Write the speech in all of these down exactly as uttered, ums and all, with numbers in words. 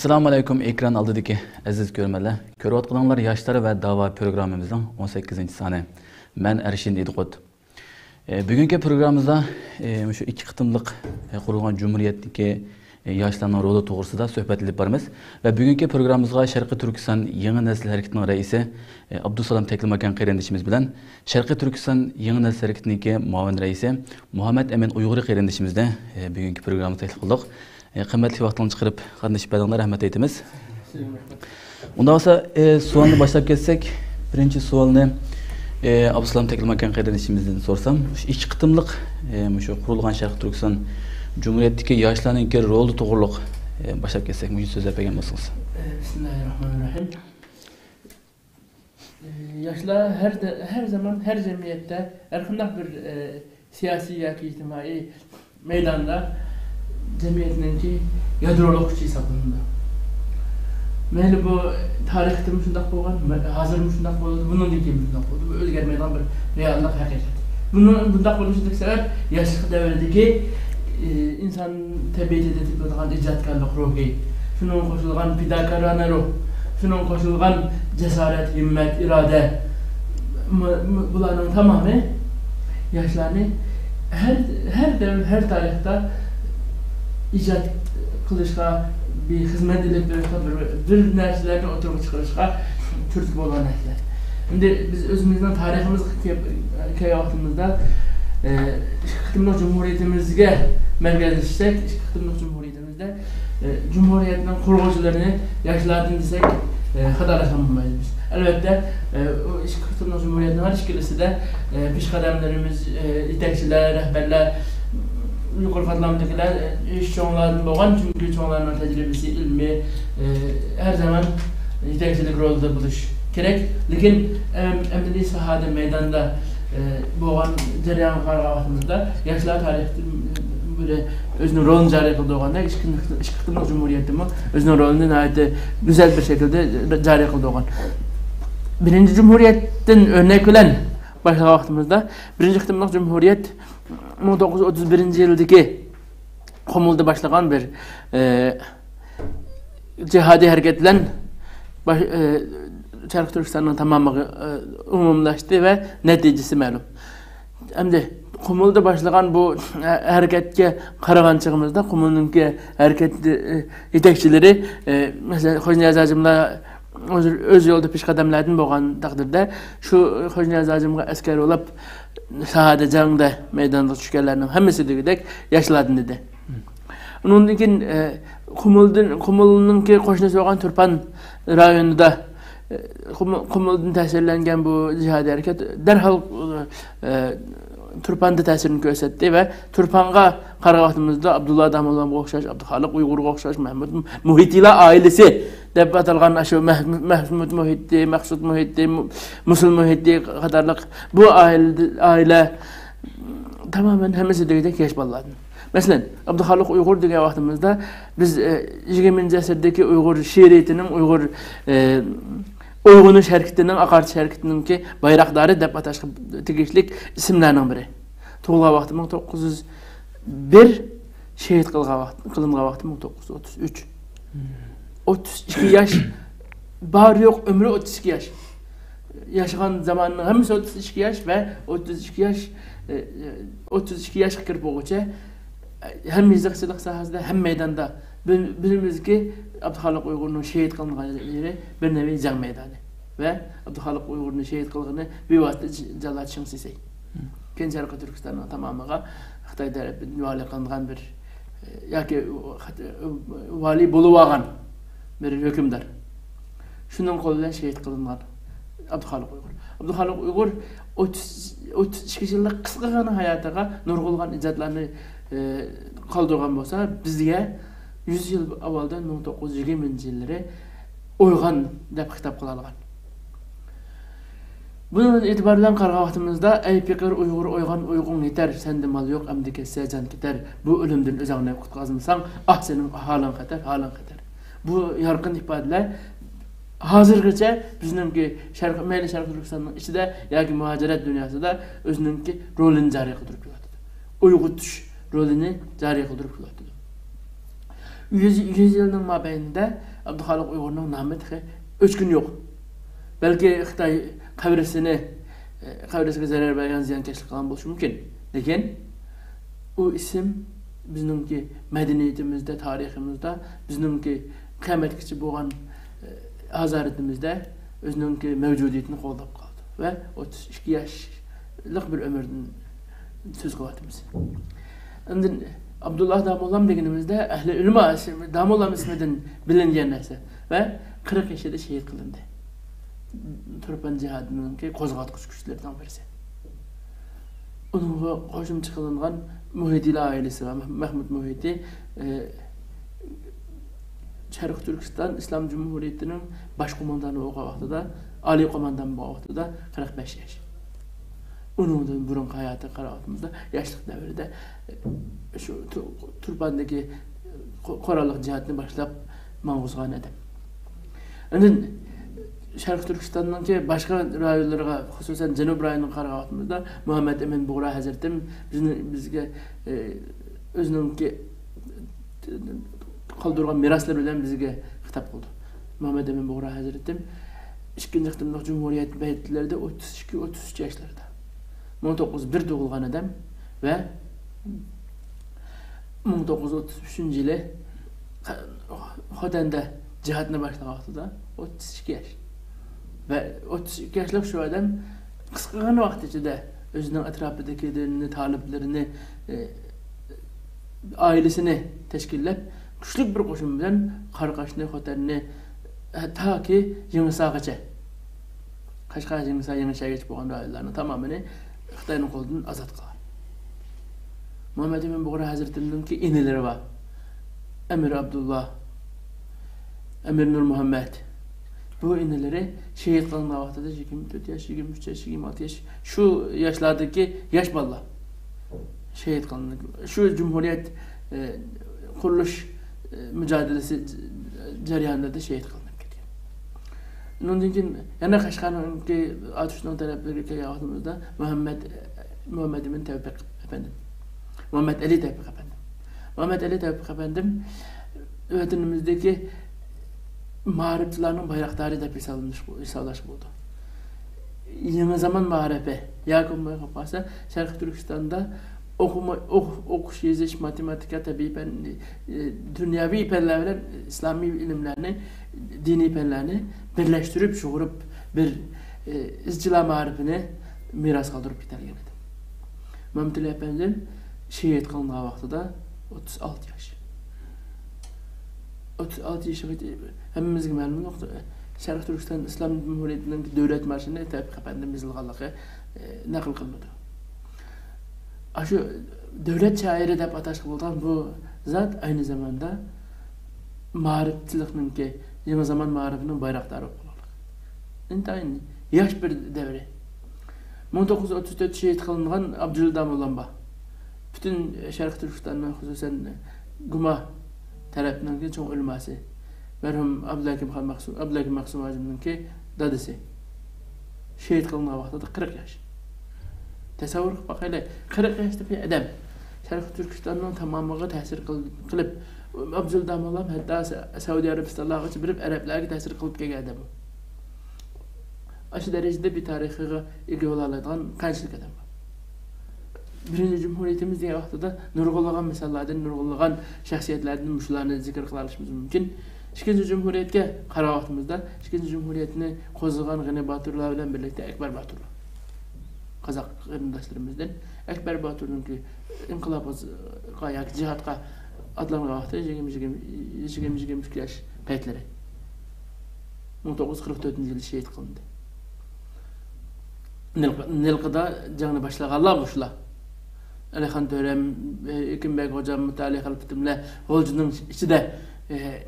ئەسسالامۇ ئەلەيكۇم، ئېكران ئالدىدىكى ئەزىز كۆرۈرمەنلەر. كۆرۈۋاتقىنىڭلار ياشلار ۋە داۋا پروگراممىمىزنىڭ ئون سەككىزىنچى سانى. مەن ئەرشىن ئىدىقۇت. ئە، بۈگۈنكى پروگراممىمىزدا، ئە، مۇشۇ ئىككى قېتىملىق، ئە، قۇرۇلغان جۇمھۇرىيەتتىكى، ئە، ياشلارنىڭ رولى توغرىسىدا سۆھبەت ئېلىپ بارىمىز. ۋە بۈگۈنكى پروگراممىمىزغا شەرقىي تۈركىستان يېڭى نەسىل ھەرىكىتىنىڭ رەئىسى، ئە، ئابدۇسالام تەكلىماكان قېرىندىشىمىز بىلەن شەرقىي تۈركىستان يېڭى نەسىل ھەرىكىتىنىڭكى مۇئاۋىن رەئىسى مۇھەممەد ئەمىن ئۇيغۇرى قېرىندىشىمىزنى، ئە، بۈگۈنكى پروگراممىمىزغا تەكلىپ قىلدۇق. ئە، قىممەتلىك ۋاقتىڭلارنى چىقىرىپ قاتنىشىپ بەردىڭلار، رەھمەت ئېيتىمىز. ئۇنداق بولسا، ئە، سوئالنى باشلاپ كەتسەك، بىرىنچى سوئالنى، ئە، ئابدۇسالام تەكلىماكان قېرىندىشىمىزدىن سورىسام، مۇشۇ ئىككى قېتىملىق، ئە، مۇشۇ قۇرۇلغان شەرقىي تۈركىستان جۇمھۇرىيەتتىكى ياشلارنىڭكى رولى توغرۇلۇق، ئە، باشلاپ كەتسەك، مۇشۇنى سۆزلەپ بەرگەن بولسىڭىز. بىسمىللاھىررەھمانىررەھىم. ياشلار ھەر، ھەر زامان، ھەر جەمئىيەتتە، ھەر قانداق بىر، ئە، سىياسىي ياكى ئىجتىمائىي مەيداندا جەمئىيەتنىڭكى يادرولۇق كۈچى ھېسابلىنىدۇ. مەيلى بۇ تارىختىمۇ شۇنداق بولغان، ھازىرمۇ شۇنداق بولىدۇ، بۇنىڭدىن كېيىنمۇ شۇنداق بولىدۇ. بۇ ئۆزگەرمەيدىغان بىر رېئاللىق، ھەقىقەت. بۇنىڭ بۇنداق بولۇشىدىكى سەۋەب ياشلىق دەۋرىدىكى، ئى، ئىنسان تەبىئىتىدە تېپىلىدىغان ئىجادكارلىق روھى، شۇنىڭغا قوشۇلغان پىداكارانە روھ، شۇنىڭغا قوشۇلغان جاسارەت، ھىممەت، ئىرادە، م-، م-، بۇلارنىڭ تامامى ياشلارنى ھەر، ھەر دەۋر، ھەر تارىختا ئىجاد قىلىشقا، بىر خىزمەت ئېلىپ بېرىشقا، بىر، بىر نەرسىلەرنى ئوتتۇرىغا چىقىرىشقا تۈرتكە بولغان نەرسىلەر. ئەمدى بىز ئۆزىمىزنىڭ تارىخىمىزغا كەپ-، كەلگەن ۋاقتىمىزدا، ئە، ئىككى قېتىملىق جۇمھۇرىيىتىمىزگە مەركەزلىشسەك، ئىككى قېتىملىق جۇمھۇرىيىتىمىزدە، ئە، جۇمھۇرىيەتنىڭ قۇرغۇچىلىرىنى ياشلاردىن دېسەك، ئە، خاتالاشقان بولمايمىز. ئەلۋەتتە، ئە، ئۇ ئىككى قېتىملىق جۇمھۇرىيەتنىڭ ھەر ئىككىلىسىدە، ئە، پېشقەدەملىرىمىز، ئە، يېتەكچىلەر، رەھبەرلەر، يۇقىرى قاتلامدىكىلەر، ئە، ياش چوڭلاردىن بولغان، چۈنكى چوڭلارنىڭ تەجرىبىسى، ئىلمى، ئە، ھەر زامان يېتەكچىلىك رولىدا بولۇش كېرەك. لېكىن، ئەم-، ئەمەلىي ساھەدە، مەيداندا، ئە، بولغان جەريانغا قارىغان ۋاقتىمىزدا، ياشلار تارىختىن بىر ئۆزىنىڭ رولىنى جارى قىلدۇرغاندەك، ئىككى، ئىككى قېتىملىق جۇمھۇرىيەتتىمۇ ئۆزىنىڭ رولىنى ناھايىتى گۈزەل بىر شەكىلدە جارى قىلدۇرغان. بىرىنچى جۇمھۇرىيەتتىن ئۆرنەك بىلەن باشلىغان ۋاقتىمىزدا، بىرىنچى قېتىملىق جۇمھۇرىيەت مىڭ توققۇز يۈز ئوتتۇز بىرىنچى يىلدىكى قۇمۇلدا باشلىغان بىر، ئە، جىھادىي ھەرىكەت بىلەن باش-، ئە، شەرقىي تۈركىستاننىڭ تامامىغا، ئە، ئومۇملاشتى ۋە نەتىجىسى مەلۇم. ئەمدى قۇمۇلدا باشلىغان بۇ، ئە، ھەرىكەتكە قارىغان چېغىمىزدا، قۇمۇلنىڭكى ھەرىكەت، ئە، يېتەكچىلىرى، ئە، مەسىلەن، خوجانىياز ھاجىملار ئۆز، ئۆز يولىدا پېشقەدەملەردىن بولغان تەقدىردە، شۇ خوجانىياز ھاجىمغا ئەسكەر بولاپ، ساھەدە، جەڭدە مەيدانغا چۈشكەنلەرنىڭ ھەممىسى دېگۈدەك ياشلاردىن ئىدى. ئۇنىڭدىن كېيىن، ئە، قۇمۇلدىن، قۇمۇلنىڭكى قوشنىسى بولغان تۇرپان رايونىدا، ئە، قۇمۇ-، قۇمۇلدىن تەسىرلەنگەن بۇ جىھادىي ھەرىكەت دەرھال، ئە، تۇرپاندا تەسىرىنى كۆرسەتتى ۋە تۇرپانغا قارىغان ۋاقتىمىزدا ئابدۇللا داموللامغا ئوخشاش، ئابدۇخالىق ئۇيغۇرغا ئوخشاش، مەھمۇد مۇھىتىلار ئائىلىسى دەپ ئاتالغان ئاشۇ مەھ-، مەھمۇد مۇھىتى، مەخسۇت مۇھىتى، مۇ-، مۇسۇل مۇھىتى قاتارلىق بۇ ئائىلە، ئائىلە تامامەن ھەممىسى دېگۈدەك ياش بالىلاردىن. مەسىلەن، ئابدۇخالىق ئۇيغۇر دېگەن ۋاقتىمىزدا بىز، ئە، يىگىرمىنچى ئەسىردىكى ئۇيغۇر شېئىرىيىتىنىڭ، ئۇيغۇر، ئە، ئويغىنىش ھەرىكىتىنىڭ، ئاقارتىش ھەرىكىتىنىڭكى بايراقدارى دەپ ئاتاشقا تېگىشلىك ئىسىملەرنىڭ بىرى. تۇغۇلغان ۋاقتى مىڭ توققۇز يۈز بىر، شېھىت قىلغان ۋاقىت، قىلىنغان ۋاقتى مىڭ توققۇز يۈز ئوتتۇز ئۈچ. ئوتتۇز ئىككى ياش، بار يوق ئۆمرى ئوتتۇز ئىككى ياش. ياشىغان زاماننىڭ ھەممىسى ئوتتۇز ئىككى ياش ۋە ئوتتۇز ئىككى ياش، ئە، ئە، ئوتتۇز ئىككى ياشقا كىرىپ بولغۇچە، ئە، ھەم يېزىقچىلىق ساھەسىدە، ھەم مەيداندا بىل-، بىلىمىزكى، ئابدۇخالىق ئۇيغۇرنىڭ شېھىت قىلىنغان يېرى بىر نەۋى جەڭ مەيدانى ۋە ئابدۇخالىق ئۇيغۇرنى شېھىت قىلغىنى بىۋاسىتە ج-، جاللات شېڭ سىسەي. كېيىن شەرقىي تۈركىستاننىڭ تامامىغا خىتاي تەرىپىدىن ۋالىي قىلىنغان بىر، ياكى ۋالىي بولۇۋالغان بىر ھۆكۈمدار. شۇنىڭ قولى بىلەن شېھىت قىلىنغان ئابدۇخالىق ئۇيغۇر. ئابدۇخالىق ئۇيغۇر ئوتتۇز، ئوتتۇز ئىككى يىللىق قىسقىغىنا ھاياتىغا نۇرغۇنلىغان ئىجادلارنى، ئە، قالدۇرغان بولسا، بىزگە يۈز يىل ئاۋۋالدىن مىڭ توققۇز يۈز يىگىرمىنچى يىللىرى ئويغان دەپ خىتاب قىلالىغان. بۇنىڭدىن ئېتىبار بىلەن قارىغان ۋاقتىمىزدا، ئەي پېقىر ئۇيغۇر ئويغان، ئويغۇڭ يېتەر، سەندە مال يوق، ئەمدى كەتسە جان كېتەر، بۇ ئۆلۈمدىن ئۆزۈڭنى قۇتقۇزمىساڭ، ئاھ، سېنىڭ ھالىڭ خەتەر، ھالىڭ خەتەر. بۇ يارقىن ئىپادىلەر ھازىرغىچە بىزنىڭكى شەرق، مەيلى شەرقىي تۈركىستاننىڭ ئىچىدە ياكى مۇھاجىرەت دۇنياسىدا ئۆزىنىڭكى رولىنى جارى قىلدۇرۇپ كېلىۋاتىدۇ. ئويغىتىش رولىنى جارى قىلدۇرۇپ كېلىۋاتىدۇ. يۈز، يۈز يىلنىڭ مابەينىدە ئابدۇخالىق ئۇيغۇرنىڭ نامى تېخى ئۆچكىنى يوق. بەلكى خىتاي قەبرىسىنى، قەبرىسىگە زەرەر بەرگەن، زىيانكەشلىك قىلغان بولۇشى مۇمكىن. لېكىن ئۇ ئىسىم بىزنىڭكى مەدەنىيىتىمىزدە، تارىخىمىزدا، بىزنىڭكى قىيامەتكىچە بولغان، ئە، ھازارىتىمىزدە ئۆزىنىڭكى مەۋجۇدىيىتىنى قوغداپ قالدى ۋە ئوتتۇز ئىككى ياشلىق بىر ئۆمۈردىن سۆز قىلىۋاتىمىز. ئاندىن ئابدۇللا داموللام دېگىنىمىزدە، ئەھلى ئۆلىما ئىسمى، داموللام ئىسمىدىن بىلىنگەن نەرسە ۋە قىرىق يېشىدا شېھىت قىلىندى. تۇرپان جىھادىنىڭكى قوزغاتقۇچ كۈچلىرىنىڭ بىرسى. ئۇنىڭغا قوشۇمچە قىلىنغان مۇھىتىلار ئائىلىسى ۋە مەھمۇد مۇھىتى، ئى، شەرقىي تۈركىستان ئىسلام جۇمھۇرىيىتىنىڭ باش قوماندانى بولغان ۋاقتىدا، ئالىي قوماندان بولغان ۋاقتىدا قىرىق بەش ياش. ئۇنىڭدىن بۇرۇنقى ھاياتىغا قارىغىنىمىزدا، ياشلىق دەۋرىدە، ئى، شۇ تۇ-، تۇرپاندىكى قو-، قوراللىق جىھادنى باشلاپ ماڭغۇزغان ئادەم. ئاندىن شەرقىي تۈركىستاننىڭكى باشقا رايونلىرىغا، خۇسۇسەن جەنۇب رايونىغا قارىغان ۋاقتىمىزدا، مۇھەممەد ئەمىن بۇغرا ھەزرىتىم بىزنى، بىزگە، ئى، ئۆزىنىڭكى قالدۇرغان مىراسلىرى بىلەن بىزگە خىتاب قىلدى. مۇھەممەد ئەمىن بۇغرا ھەزرىتىم ئىككىنچى قېتىملىق جۇمھۇرىيەت پەيتلىرىدە ئوتتۇز ئىككى، ئوتتۇز ئۈچ ياشلىرىدا. مىڭ توققۇز يۈز بىر تۇغۇلغان ئادەم ۋە مىڭ توققۇز يۈز ئوتتۇز ئۈچىنچى يىلى خوتەندە جىھادنى باشلىغان ۋاقتىدا ئوتتۇز ئىككى ياش. ۋە ئوتتۇز ئىككى ياشلىق شۇ ئادەم قىسقىغىنە ۋاقىت ئىچىدە ئۆزىنىڭ ئەتراپىدىكىلىرىنى، تالىپلىرىنى، ئى، ئائىلىسىنى تەشكىللەپ، كۈچلۈك بىر قوشۇن بىلەن قاراقاشنى، خوتەننى، ھە، تاكى يېڭىساغىچە، قەشقەر، يېڭىسار، يېڭىشەھەرگىچە بولغان رايونلارنىڭ تامامىنى خىتاينىڭ قولىدىن ئازاد قىلغان. مۇھەممەد ئەمىن بۇغرا ھەزرىتىمنىڭكى ئىنىلىرى بار. ئەمىر ئابدۇللا، ئەمىر نۇر مۇھەممەد. بۇ ئىنىلىرى شېھىت قىلىنغان ۋاقتىدا يىگىرمە تۆت ياش، يىگىرمە ئۈچ ياش، يىگىرمە ئالتە ياش، شۇ ياشلاردىكى ياش بالىلار شېھىت قىلىندى. شۇ جۇمھۇرىيەت، ئە، قۇرۇلۇش، ئە، مۇجادىلىسى جەريانىدا شېھىت قىلىنىپ كەتكەن. ئۇنىڭدىن كېيىن يەنە قەشقەرنىڭكى ئاتۇشنىڭ تەرەپلىرىگە كەلگەن ۋاقتىمىزدا مۇھەممەد، مۇھەممەد ئىمىن تەۋپىق ئەپەندىم، مۇھەممەد ئەلى تەۋپىق ئەپەندىم، مۇھەممەد ئەلى تەۋپىق ئەپەندىم ۋەتىنىمىزدىكى مائارىپچىلارنىڭ بايراقدارى دەپ ھېسابلىنىش، ھېسابلاش بولىدۇ. يېڭى زامان مائارىپى ياكى بولماي قالسا، شەرقىي تۈركىستاندا ئوقۇما-، ئوق-، ئوقۇش، يېزىش، ماتېماتىكا، تەبىئىي پەن، ئى، دۇنياۋى پەنلەر بىلەن ئىسلامىي ئىلىملەرنى، دىنىي پەنلەرنى بىرلەشتۈرۈپ، سۇغۇرۇپ بىر، ئى، ئىزچىلار مائارىپىنى مىراس قالدۇرۇپ كېتەلىگەن ئىدى. مامتىلى ئەپەندىم شېھىت قىلىنغان ۋاقتىدا ئوتتۇز ئالتە ياش. ئوتتۇز ئالتە يېشىغىچە ھەممىمىزگە مەلۇم، شەرقىي تۈركىستان ئىسلام جۇمھۇرىيىتىنىڭ دۆلەت مارشىنى تەۋپىق ئەپەندىم يېزىلغانلىقى، ئى، نەقىل قىلىنىدۇ. ئاشۇ دۆلەت شائىرى دەپ ئاتاشقا بولىدىغان بۇ زات ئەينى زاماندا مائارىپچىلىقنىڭكى، يېڭى زامان مائارىپىنىڭ بايراقدارى بولۇپ قالغانلىقى. ئىنتايىن ياش بىر دەۋرى. مىڭ توققۇز يۈز ئوتتۇز تۆت شېھىت قىلىنغان ئابدۇللا داموللام بار. پۈتۈن شەرقىي تۈركىستاننىڭ، خۇسۇسەن گۇما تەرەپنىڭكى چوڭ ئۆلىماسى، مەرھۇم ئابدۇلھەكىم خان مەخسۇم، ئابدۇلھەكىم مەخسۇم ھاجىمنىڭكى دادىسى. شېھىت قىلىنغان ۋاقتىدا قىرىق ياش. تەسەۋۋۇر قىلىپ باقايلى، قىرىق ياشتا بىر ئادەم شەرقىي تۈركىستاننىڭ تامامىغا تەسىر قىل-، قىلىپ، ئابدۇللا داموللام ھەتتا سە-، سەئۇدى ئەرەبىستانلارغىچە بېرىپ، ئەرەبلەرگە تەسىر قىلىپ كەلگەن ئادەم ئۇ. ئاشۇ دەرىجىدە بىر تارىخىغا ئىگە بولالايدىغان قانچىلىك ئادەم بار. بىرىنچى جۇمھۇرىيىتىمىز دېگەن ۋاقتىدا نۇرغۇنلىغان مىساللاردىن، نۇرغۇنلىغان شەخسىيەتلەردىن مۇشۇلارنى زىكىر قىلالىشىمىز مۇمكىن. ئىككىنچى جۇمھۇرىيەتكە قارىغان ۋاقتىمىزدا، ئىككىنچى جۇمھۇرىيەتنى قوزغىغان غېنى باتۇرلار بىلەن بىرلىكتە ئەكبەر باتۇرلار. قازاق قېرىنداشلىرىمىزدىن ئەكبەر باتۇرنىڭكى ئىنقىلابقا ياكى جىھادقا ئاتلانغان ۋاقتى يىگىرمە، يىگىرمە، يىگىرمە، يىگىرمە ئىككى ياش پەيتلىرى. مىڭ توققۇز يۈز قىرىق تۆتىنچى يىلى شېھىت قىلىندى. نىلقا-، نىلقىدا جەڭنى باشلىغانلار مۇشۇلار. ئەلىخان تۆرەم، ئېكىمبەگ غوجام، مۇتەئەلى خەلپىتىملەر غۇلجىنىڭ ئىچىدە، ئى،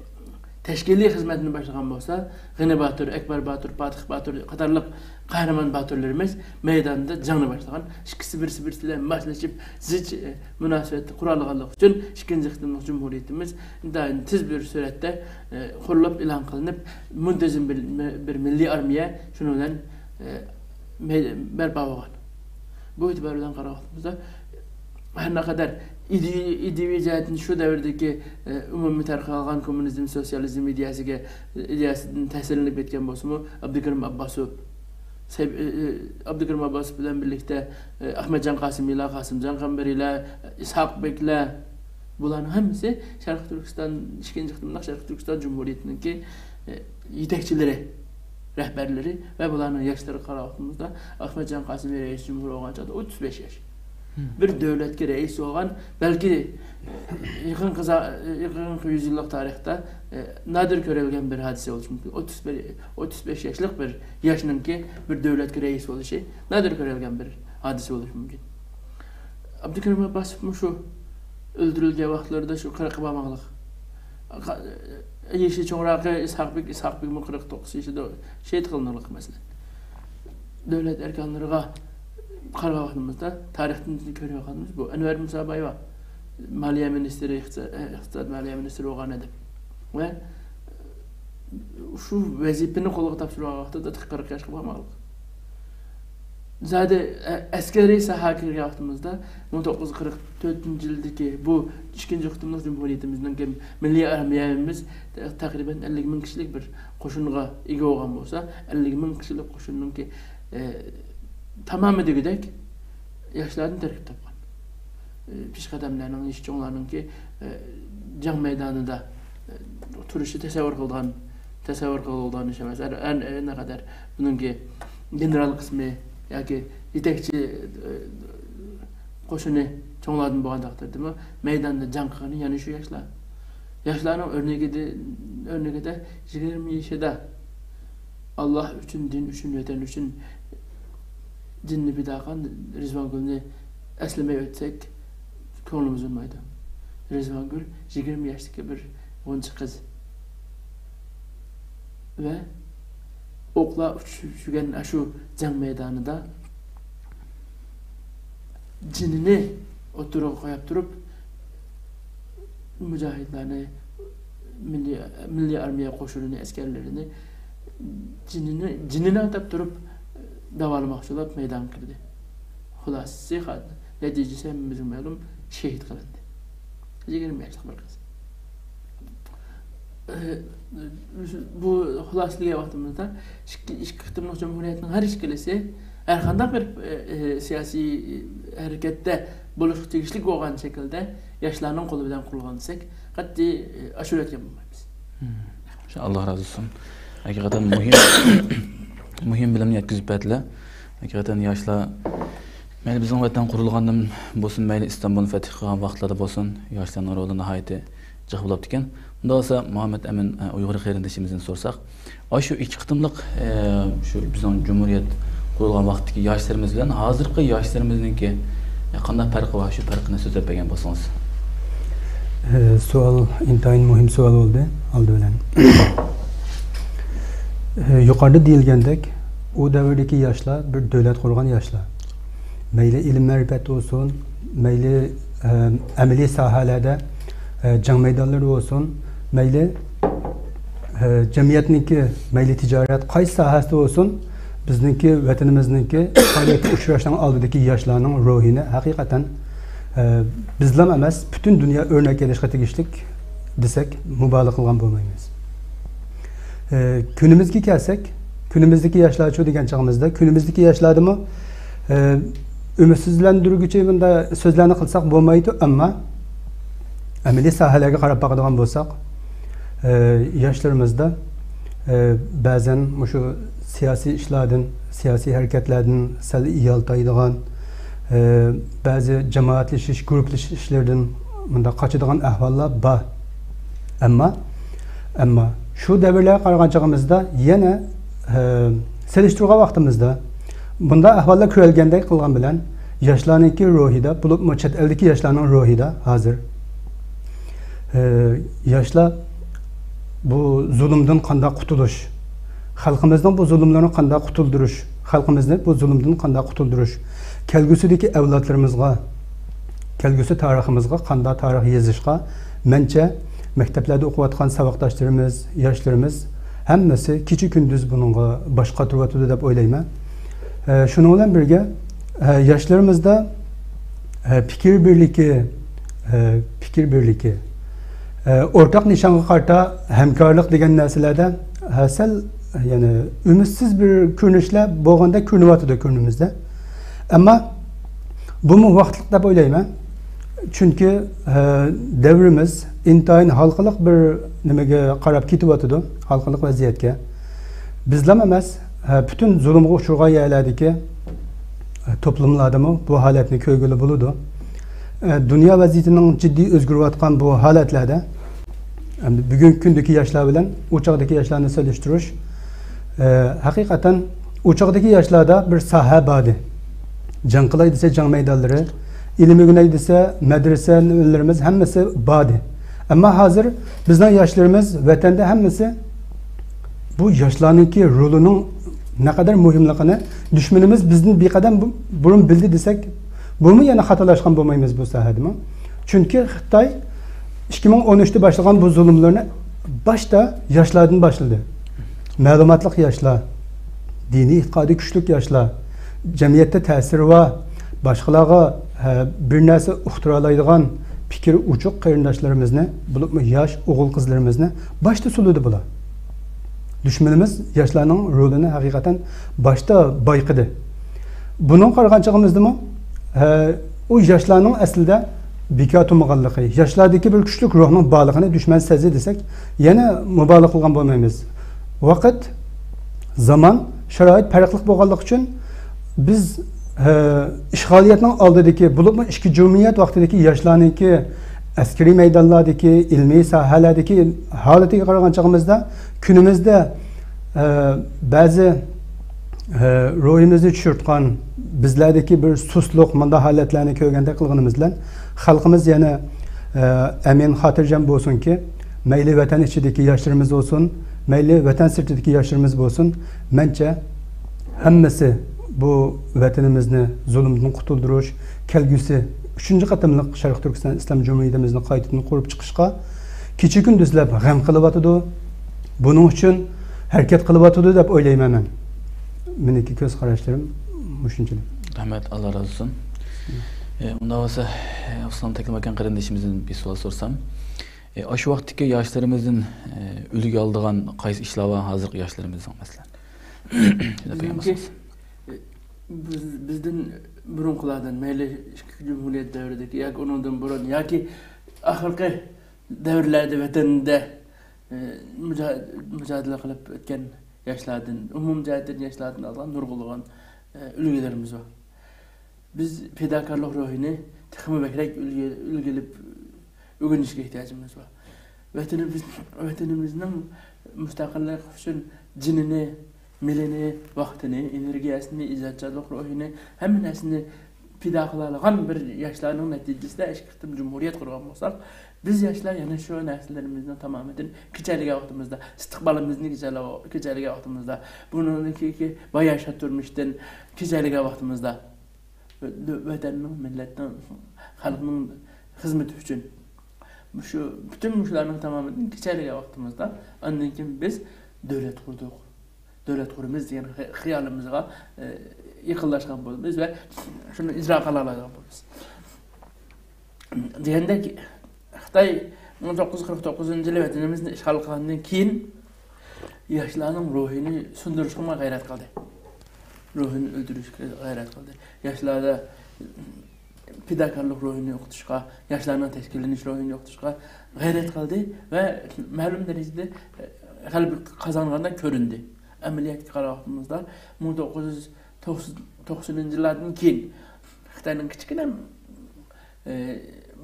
تەشكىلىي خىزمەتنى باشلىغان بولسا، غېنى باتۇر، ئەكبەر باتۇر، پاتىخ باتۇر قاتارلىق قەھرىمان باتۇرلىرىمىز مەيداندا جەڭنى باشلىغان. ئىككىسى بىرسى بىرسى بىلەن ماسلىشىپ، زىچ، ئى، مۇناسىۋەتتە قۇراللىغانلىقى ئۈچۈن ئىككىنچى قېتىملىق جۇمھۇرىيىتىمىز ئىنتايىن تېز بىر سۈرئەتتە، ئى، قۇرۇلۇپ، ئېلان قىلىنىپ، مۇنتىزىم بىر، بىر مىللىي ئارمىيە شۇنىڭ بىلەن، ئى، مەي-، بەرپا بولغان. بۇ ئېتىبار بىلەن قارىغان ۋاقتىمىزدا، ھەر نەقەدەر ئىدىيە-، ئىدىيەۋى جەھەتتىن شۇ دەۋردىكى، ئە، ئومۇمىي تەرەققىي قىلغان كوممۇنىزم، سوتسىيالىزم ئىدىيەسىگە، ئىدىيەسىدىن تەسىرلىنىپ كەتكەن بولسىمۇ، ئابدۇكېرىم ئابباسوف، سەي-، ئە، ئە، ئابدۇكېرىم ئابباسوف بىلەن بىرلىكتە، ئە، ئەخمەتجان قاسىمىلار، قاسىمجان قەمبىرىلەر، ئىسھاق بەگلەر، بۇلارنىڭ ھەممىسى شەرقىي تۈركىستان، ئىككىنچى قېتىملىق شەرقىي تۈركىستان جۇمھۇرىيىتىنىڭكى، ئە، يېتەكچىلىرى، رەھبەرلىرى ۋە بۇلارنىڭ ياشلىرىغا قاراۋاتقىنىمىزدا، ئەخمەتجان قاسىمى رەئىس جۇمھۇر بولغان چاغدا ئوتتۇز بەش ياش. بىر دۆلەتكە رەئىس بولغان، بەلكى يېقىنقى زا-، يېقىنقى يۈز يىللىق تارىختا، ئە، نادىر كۆرۈلگەن بىر ھادىسە بولۇشى مۇمكىن. ئوتتۇز بىر، ئوتتۇز بەش ياشلىق بىر ياشنىڭكى بىر دۆلەتكە رەئىس بولۇشى نادىر كۆرۈلگەن بىر ھادىسە بولۇشى مۇمكىن. ئابدۇكېرىم ئابباسوفمۇ شۇ ئۆلتۈرۈلگەن ۋاقىتلىرىدا شۇ قىرىققا بارماقلىق. يېشى چوڭراقى ئىسھاق بېگ، ئىسھاق بېگمۇ قىرىق توققۇز يېشىدا شېھىت قىلىنغانلىق، مەسىلەن. دۆلەت ئەركانلىرىغا قارىغان ۋاقتىمىزدا، تارىختىن كۆرۈۋاتقىنىمىز بۇ. ئەنۋەر مۇسا بايۋا، مالىيە مىنىستىرى، ئىقتىسا-، ئىقتىساد مالىيە مىنىستىرى بولغان ئىدى. ۋە شۇ ۋەزىپىنى قولىغا تاپشۇرغان ۋاقتىدا قىرىق ياشقا بارماقلىق. زادى، ئە-، ئەسكەرىي ساھەگە كىرگەن ۋاقتىمىزدا، مىڭ توققۇز يۈز قىرىق تۆتىنچى يىلدىكى بۇ ئىككىنچى قېتىملىق جۇمھۇرىيىتىمىزنىڭ مىللىي ئارمىيەمىز تەقرىبەن ئەللىك مىڭ كىشىلىك بىر قوشۇنغا ئىگە بولغان بولسا، ئەللىك مىڭ كىشىلىك قوشۇننىڭكى، ئە، تامامى دېگۈدەك ياشلاردىن تەركىب تاپقان. ئە، پېشقەدەملەرنىڭ، يېشى چوڭلارنىڭكى، ئە، جەڭ مەيدانىدا، ئە، تۇرۇشى تەسەۋۋۇر قىلىدىغان، تەسەۋۋۇر قىلىدىغان ئىش ئەمەس. ھەر، ھەر، ھەر نەقەدەر بۇنىڭكى گېنېرال قىسمى ياكى يېتەكچى، ئە، قوشۇنى چوڭلاردىن بولغان تەقدىردىمۇ، مەيداندا جەڭ قىلغىنى يەنە شۇ ياشلار. ياشلارنىڭ ئۆرنىكىدە، ئۆرنىكىدە يىگىرمە يېشىدا ئاللا ئۈچۈن، دىن ئۈچۈن، ۋەتەن ئۈچۈن جېنىنى پىدا قىلغان رىزۋانگۈلنى ئەسلىمەي ئۆتسەك، كۆڭلىمىز ئۇنىمايدۇ. رىزۋانگۈل يىگىرمە ياشتىكى بىر غۇنچە قىز. ۋە ئوقلار ئۇچۇشۇپ يۈرگەن ئاشۇ جەڭ مەيدانىدا جېنىنى ئوتتۇرىغا قويۇپ تۇرۇپ، مۇجاھىدلارنى، مىللىي، مىللىي ئارمىيە قوشۇنىنى، ئەسكەرلىرىنى جېنىنى، جېنىنى ئاتاپ تۇرۇپ داۋالىماقچى بولۇپ مەيدانغا كىردى. خۇلاسىسى، نەتىجىسى ھەممىمىزگە مەلۇم، شېھىت قىلىندى. يىگىرمە ياشلىق بىر قىز. ئى، بۇ خۇلاسىلىگەن ۋاقتىمىزدا ئىككى، ئىككى قېتىملىق جۇمھۇرىيەتنىڭ ھەر ئىككىلىسى ھەر قانداق بىر، ئى، سىياسىي ھەرىكەتتە بولۇشقا تېگىشلىك بولغان شەكىلدە ياشلارنىڭ قولى بىلەن قۇرۇلغان دېسەك، قەتئىي، ئى، ئاشۇرۇۋەتكەن بولمايمىز. ئاللا رازى بولسۇن. ھەقىقەتەن مۇھىم، مۇھىم بىلىمنى يەتكۈزۈپ بەردىلەر. ھەقىقەتەن ياشلار، مەيلى بىزنىڭ ۋەتەن قۇرۇلغاندىن بولسۇن، مەيلى ئىستانبۇلنى فەتھ قىلغان ۋاقىتلاردا بولسۇن، ياشلارنىڭ رولى ناھايىتى جىق بولۇپتىكەن. ئۇنداق بولسا، مۇھەممەد ئەمىن، ئە، ئۇيغۇر قېرىندىشىمىزدىن سورىساق، ئاشۇ ئىككى قېتىملىق، ئە، شۇ بىزنىڭ جۇمھۇرىيەت قۇرۇلغان ۋاقىتتىكى ياشلىرىمىز بىلەن ھازىرقى ياشلىرىمىزنىڭكى، ئە، قانداق پەرقى بار؟ شۇ پەرقىنى سۆزلەپ بەرگەن بولسىڭىز. ئە، سوئال، ئىنتايىن مۇھىم سوئال بولدى، ئالدى بىلەن. ئە، يۇقىرىدا دېيىلگەندەك، ئۇ دەۋردىكى ياشلار بىر دۆلەت قۇرغان ياشلار. مەيلى ئىلىم-مەرىپەتتە بولسۇن، مەيلى، ئە، ئەمەلىي ساھەلەردە، ئە، جەڭ مەيدانلىرىدا بولسۇن، مەيلى، ئە، جەمئىيەتنىڭكى، مەيلى تىجارەت، قايسى ساھەسىدە بولسۇن، بىزنىڭكى ۋەتىنىمىزنىڭكى پائالىيەتكە ئۇچراشنىڭ ئالدىدىكى ياشلارنىڭ روھىنى ھەقىقەتەن، ئە، بىزلام ئەمەس، پۈتۈن دۇنيا ئۆرنەك ئېلىشقا تېگىشلىك دېسەك، مۇبالىغە قىلغان بولمايمىز. ئە، كۈنىمىزگە كەلسەك، كۈنىمىزدىكى ياشلارچۇ دېگەن چېغىمىزدا، كۈنىمىزدىكى ياشلاردىمۇ، ئە، ئۈمىدسىزلەندۈرگۈچى بۇنداق سۆزلەرنى قىلساق بولمايدۇ، ئەمما ئەمەلىي ساھەلەرگە قاراپ باقىدىغان بولساق، ئە، ياشلىرىمىزدا، ئە، بەزەن مۇشۇ سىياسىي ئىشلاردىن، سىياسىي ھەرىكەتلەردىن سەل يالتايدىغان، ئە، بەزى جامائەتلىشىش، گۇرۇپپىلىشىش ئىشلىرىدىن مۇنداق قاچىدىغان ئەھۋاللار بار. ئەمما، ئەمما شۇ دەۋرلەرگە قارىغان چېغىمىزدا يەنە، ئە، سېلىشتۇرغان ۋاقتىمىزدا بۇنداق ئەھۋاللار كۆرۈلگەندەك قىلغان بىلەن ياشلارنىڭكى روھىدا، بولۇپمۇ چەت ئەلدىكى ياشلارنىڭ روھىدا ھازىر، ئە، ياشلار بۇ زۇلۇمدىن قانداق قۇتۇلۇش، خەلقىمىزنىڭ بۇ زۇلۇملىرىنى قانداق قۇتۇلدۇرۇش، خەلقىمىزنى بۇ زۇلۇمدىن قانداق قۇتۇلدۇرۇش، كەلگۈسىدىكى ئەۋلادلىرىمىزغا، كەلگۈسى تارىخىمىزغا قانداق تارىخ يېزىشقا، مەنچە، مەكتەپلەردە ئوقۇۋاتقان ساۋاقداشلىرىمىز، ياشلىرىمىز ھەممىسى كېچە-كۈندۈز بۇنىڭغا باش قاتۇرۇۋاتىدۇ دەپ ئويلايمەن. ئە، شۇنىڭ بىلەن بىرگە، ئە، ياشلىرىمىزدا، ئە، پىكىر بىرلىكى، ئە، پىكىر بىرلىكى، ئە، ئورتاق نىشانغا قارىتا ھەمكارلىق دېگەن نەرسىلەردە، ئە، سەل، يەنى ئۈمىدسىز بىر كۆرۈنۈشلەر بولغاندەك كۆرۈنۈۋاتىدۇ كۆڭلىمىزدە. ئەمما بۇمۇ ۋاقىتلىق دەپ ئويلايمەن. چۈنكى، ئە، دەۋرىمىز ئىنتايىن ھالقىلىق بىر نېمىگە قاراپ كېتىۋاتىدۇ، ھالقىلىق ۋەزىيەتكە. بىزلام ئەمەس، ئە، پۈتۈن زۇلۇمغا ئۇچرىغان يەرلەردىكى، ئە، توپلۇملاردىمۇ بۇ ھالەتنى كۆرگىلى بولىدۇ. ئە، دۇنيا ۋەزىيىتىنىڭ جىددىي ئۆزگىرىۋاتقان بۇ ھالەتلەردە، ئەمدى بۈگۈنكى كۈندىكى ياشلار بىلەن ئۇ چاغدىكى ياشلارنى سېلىشتۇرۇش، ئە، ھەقىقەتەن ئۇ چاغدىكى ياشلاردا بىر ساھە بار ئىدى. جەڭ قىلاي دېسە جەڭ مەيدانلىرى، ئىلىم ئۆگىنەي دېسە مەدرىسەلىرىمىز ھەممىسى بار ئىدى. ئەمما ھازىر بىزنىڭ ياشلىرىمىز ۋەتەندە ھەممىسى بۇ ياشلارنىڭكى رولىنىڭ نەقەدەر مۇھىملىقىنى دۈشمىنىمىز بىزدىن بىر قەدەم بۇ-، بۇرۇن بىلدى دېسەك، بۇمۇ يەنە خاتالاشقان بولمايمىز بۇ ساھەدىمۇ. چۈنكى خىتاي ئىككى مىڭ ئون ئۈچتە باشلىغان بۇ زۇلۇملىرىنى باشتا ياشلاردىن باشلىدى. مەلۇماتلىق ياشلار، دىنىي ئېتىقادى كۈچلۈك ياشلار، جەمئىيەتتە تەسىرى بار، باشقىلارغا، ھە، بىر نەرسە ئۇقتۇرالايدىغان پىكرى ئوچۇق قېرىنداشلىرىمىزنى، بولۇپمۇ ياش ئوغۇل-قىزلىرىمىزنى باشتا سولىدى بۇلار. دۈشمىنىمىز ياشلارنىڭ رولىنى ھەقىقەتەن باشتا بايقىدى. بۇنىڭغا قارىغان چېغىمىزدىمۇ، ھە، ئۇ ياشلارنىڭ ئەسلىدە بىكار تۇرمىغانلىقى، ياشلاردىكى بىر كۈچلۈك روھنىڭ بارلىقىنى دۈشمەن سەزدى دېسەك، يەنە مۇبالىغە قىلغان بولمايمىز. ۋاقىت، زامان، شارائىت پەرقلىق بولغانلىقى ئۈچۈن بىز، ھە، ئىشغالىيەتنىڭ ئالدىدىكى، بولۇپمۇ ئىككى جۇمھۇرىيەت ۋاقتىدىكى ياشلارنىڭكى ئەسكىرىي مەيدانلاردىكى، ئىلمىي ساھەلەردىكى ھالىتىگە قارىغان چېغىمىزدا، كۈنىمىزدە، ئە، بەزى، ئە، روھىمىزنى چۈشۈرتكەن، بىزلەردىكى بىر سۇسلۇق، مۇنداق ھالەتلەرنى كۆرگەندەك قىلغىنىمىز بىلەن، خەلقىمىز يەنە، ئە، ئەمىن، خاتىرجەم بولسۇنكى، مەيلى ۋەتەن ئىچىدىكى ياشلىرىمىز بولسۇن، مەيلى ۋەتەن سىرتىدىكى ياشلىرىمىز بولسۇن، مەنچە، ھەممىسى بۇ ۋەتىنىمىزنى زۇلۇمدىن قۇتۇلدۇرۇش، كەلگۈسى ئۈچىنچى قېتىملىق شەرقىي تۈركىستان ئىسلام جۇمھۇرىيىتىمىزنى قايتىدىن قۇرۇپ چىقىشقا كېچە-كۈندۈزلەپ غەم قىلىۋاتىدۇ. بۇنىڭ ئۈچۈن ھەرىكەت قىلىۋاتىدۇ دەپ ئويلايمەن مەن. مېنىڭكى كۆز قاراشلىرىم مۇشۇنچىلىك. رەھمەت، ئاللا رازى بولسۇن. ئە، ئۇنداق بولسا، ئە، ئۇسمان تەكلىماكان قېرىندىشىمىزدىن بىر سوئال سورىسام، ئە، ئاشۇ ۋاقىتتىكى ياشلىرىمىزدىن، ئە، ئۈلگە ئالىدىغان قايسى ئىشلار بار ھازىرقى ياشلىرىمىزنىڭ، مەسىلەن؟ شۇنداق بىزنىڭكى، بولمىسا. ئە، بىز، بىزدىن بۇرۇنقىلاردىن، مەيلى ئىككى جۇمھۇرىيەت دەۋرىدىكى ياكى ئۇنىڭدىن بۇرۇن ياكى ئاخىرقى دەۋرلەردە ۋەتەندە، ئە، مۇجا-، مۇجادىلە قىلىپ ئۆتكەن ياشلاردىن، ئومۇمىي جەھەتتىن ياشلاردىن ئالغان نۇرغۇنلىغان، ئە، ئۈلگىلىرىمىز بار. بىز پىداكارلىق روھىنى تېخىمۇ بەكرەك ئۈلگە-، ئۈلگىلىپ ئۆگىنىشكە ئېھتىياجىمىز بار. ۋەتىنىمىز، ۋەتىنىمىزنىڭ مۇستەقىللىقى ئۈچۈن جېنىنى، مېلىنى، ۋاقتىنى، ئېنېرگىيەسىنى، ئىجادچانلىق روھىنى، ھەممە نەرسىنى پىدا قىلالىغان بىر ياشلارنىڭ نەتىجىسىدە ئىككى قېتىم جۇمھۇرىيەت قۇرغان بولساق، بىز ياشلار يەنە شۇ نەرسىلىرىمىزنىڭ تامامىتىنى كېچەلىگەن ۋاقتىمىزدا، ئىستىقبالىمىزنى كېچەلە-، كېچەلىگەن ۋاقتىمىزدا، بۇنىڭدىن كېيىنكى باياشات تۇرمۇشتىن كېچەلىگەن ۋاقتىمىزدا، ۋەتەننىڭ، مىللەتنىڭ، خەلقنىڭ خىزمىتى ئۈچۈن، مۇشۇ پۈتۈن مۇشۇلارنىڭ تامامىدىن كېچەلىگەن ۋاقتىمىزدا، ئاندىن كېيىن بىز دۆلەت قۇردۇق، دۆلەت قۇرىمىز دېگەن خى-، خىيالىمىزغا، ئە، يېقىنلاشقان بولىمىز ۋە شۇنى ئىجرا قىلالايدىغان بولىمىز. دېگەندەك، خىتاي مىڭ توققۇز يۈز قىرىق توققۇزىنچى يىلى ۋەتىنىمىزنى ئىشغال قىلغاندىن كېيىن، ياشلارنىڭ روھىنى سۇندۇرۇشقىمۇ غەيرەت قىلدى. روھىنى ئۆلتۈرۈشكە غەيرەت قىلدى. ياشلاردا پىداكارلىق روھىنى يوقىتىشقا، ياشلارنىڭ تەشكىللىنىش روھىنى يوقىتىشقا غەيرەت قىلدى ۋە مەلۇم دەرىجىدە غەلىبە قازانغاندەك كۆرۈندى. ئەمەلىيەتكە قارىغان ۋاقتىمىزدا، مىڭ توققۇز يۈز توقسىنىنچى يىللاردىن كېيىن خىتاينىڭ كىچىككىنە، ئە،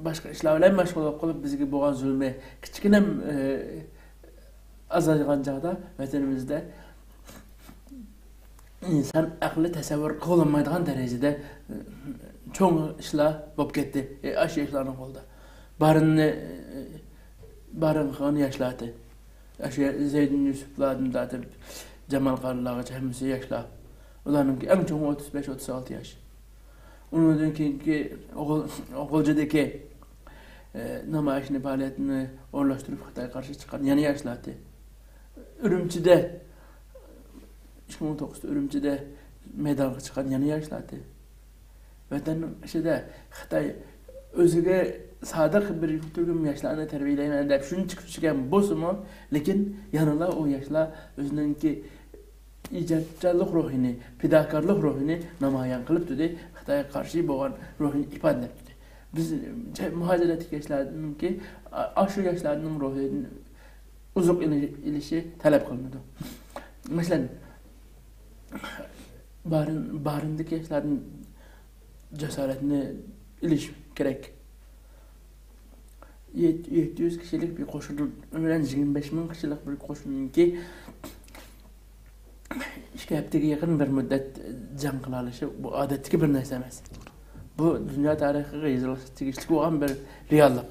باشقا ئىشلار بىلەن مەشغۇل بولۇپ قېلىپ، بىزگە بولغان زۇلمى كىچىككىنە، ئە، ئازايغان چاغدا ۋەتىنىمىزدە ئىنسان ئەقلى تەسەۋۋۇر قىلالمايدىغان دەرىجىدە، ئە، چوڭ ئىشلار بولۇپ كەتتى. ئە، ئاشۇ ياشلارنىڭ قولىدا. بارىننى، ئە، بارىن قىلغان ياشلار ئىدى. ئاشۇ زەيدىن يۈسۈپلاردىن تارتىپ جامال قارىلارغىچە ھەممىسى ياشلار. ئۇلارنىڭكى ئەڭ چوڭى ئوتتۇز بەش، ئوتتۇز ئالتە ياش. ئۇنىڭدىن كېيىنكى غۇل-، غۇلجىدىكى، ئە، نامايىشنى، پائالىيەتنى ئورۇنلاشتۇرۇپ خىتايغا قارشى چىققان يەنە ياشلار ئىدى. ئۈرۈمچىدە، ئىككى مىڭ توققۇزدا ئۈرۈمچىدە مەيدانغا چىققان يەنە ياشلار ئىدى. ۋەتەننىڭ ئىچىدە خىتاي ئۆزىگە سادىق بىر تۈركۈم ياشلارنى تەربىيەلەيمەن دەپ شۇنچە كۈچىگەن بولسىمۇ، لېكىن يەنىلا ئۇ ياشلار ئۆزىنىڭكى ئىجادچانلىق روھىنى، پىداكارلىق روھىنى نامايان قىلىپ تۇردى، خىتايغا قارشى بولغان روھىنى ئىپادىلەپ تۇردى. بىز مۇھاجىرەتتىكى ياشلارنىڭكى، ئاشۇ ياشلارنىڭ روھىدىن ئوزۇق ئېلىشى تەلەپ قىلىنىدۇ. مەسىلەن، بارىن-، بارىندىكى ياشلاردىن جاسارەتنى ئېلىش كېرەك. يەت-، يەتتە يۈز كىشىلىك بىر قوشۇن بىلەن يىگىرمە بەش مىڭ كىشىلىك بىر قوشۇننىڭكى ئىككى ھەپتىگە يېقىن بىر مۇددەت جەڭ قىلالىشى، بۇ ئادەتتىكى بىر نەرسە ئەمەس. بۇ دۇنيا تارىخىغا يېزىلىشقا تېگىشلىك بولغان بىر رېئاللىق.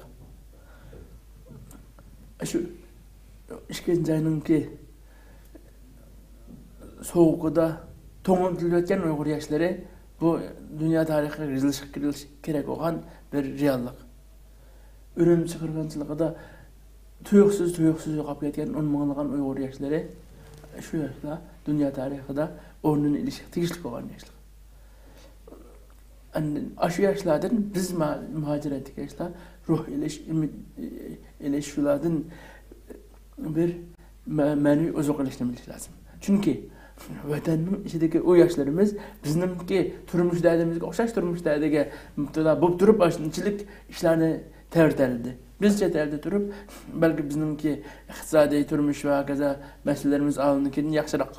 شۇ ئىككىنچى ئاينىڭكى سوغۇقىدا توڭلىتىلىۋەتكەن ئۇيغۇر ياشلىرى بۇ دۇنيا تارىخىغا يېزىلىشقا كېرەك بولغان بىر رېئاللىق. ئۈرۈمچى قىرغىنچىلىقىدا تۇيۇقسىز، تۇيۇقسىز يوقاپ كەتكەن ئون مىڭلىغان ئۇيغۇر ياشلىرى، شۇ ياشلار دۇنيا تارىخىدا ئورنىنى ئېلىشقا تېگىشلىك بولغان ياشلار. ئاندىن ئاشۇ ياشلاردىن بىز ما-، مۇھاجىرەتتىكى ياشلار روھ ئېلىش، ئۈمىد ئېلىش، شۇلاردىن بىر مە-، مەنىۋى ئوزۇق ئېلىشنى بىلىش لازىم. چۈنكى ۋەتەننىڭ ئىچىدىكى ئۇ ياشلىرىمىز بىزنىڭكى تۇرمۇش دەردىمىزگە ئوخشاش تۇرمۇش دەردىگە مۇپتىلا بولۇپ تۇرۇپ، ئاشۇنچىلىك ئىشلارنى تەۋرىتەلىدى. بىز چەت ئەلدە تۇرۇپ، بەلكى بىزنىڭكى ئىقتىسادىي، تۇرمۇش ۋە ھاكازا مەسىلىلىرىمىز ئاۋۋالنىڭكىدىن ياخشىراق.